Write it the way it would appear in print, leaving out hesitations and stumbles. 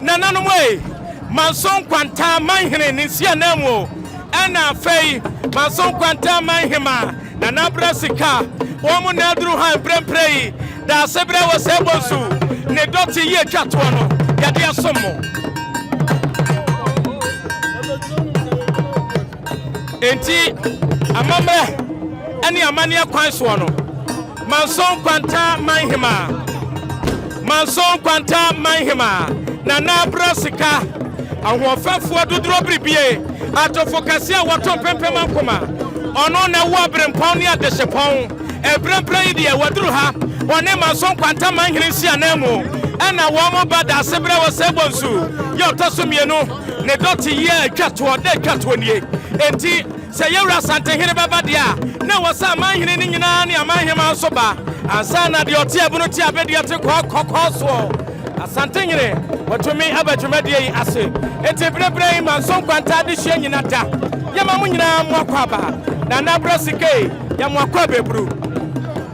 Nananom ei, Manso Nkwanta Manhene ne nsiananmu o, ɛna afei Manso Nkwanta Manhema Nana Bra Sika, wɔn na aduru ha mprempren yi, Daasebrɛ wɔ sɛ bonsu ne dɔte yi atwa toɔ no, yɛde asom mo. Enti amammerɛ ne amanneɛ kwan soɔ no, Manso Nkwanta Manhemaa, Manso Nkwanta Manhemaa, Nana Abra Sika, ahoɔfɛfoɔ dodorɔ biribie, atofo kɛseɛ a wɔto mpempem akoma, ɔno na ɛwɔ aberempɔn ne adehyepɔn. Mprempren yi deɛ waduru ha, ɔne Manso Nkwanta Manhene nsiananmu, ɛna wɔn ba Daasebrɛ wɔ Sɛbonsu yɛ ɔtɔ so mmienu, ne dɔte yi a ɛtwa toɔ da ɛtwa toɔ nie. Enti sɛ Yɛwura Asantehene bɛba deɛ a, na ɛwɔ sɛ amanhene no nyinaa ne amanhemaa nso ba ansa na deɛ ɔte abunu te abɛdeɛ te kɔɔ kɔkɔɔ soɔ. Asantehene watumi aba dwumadie yi ase. Enti mprempren yi Manso Nkwanta adehyeɛ nyina da. Yɛma mo nyinaa mo akwaaba. Nana Brasike, yɛ mo akwaaba aburu.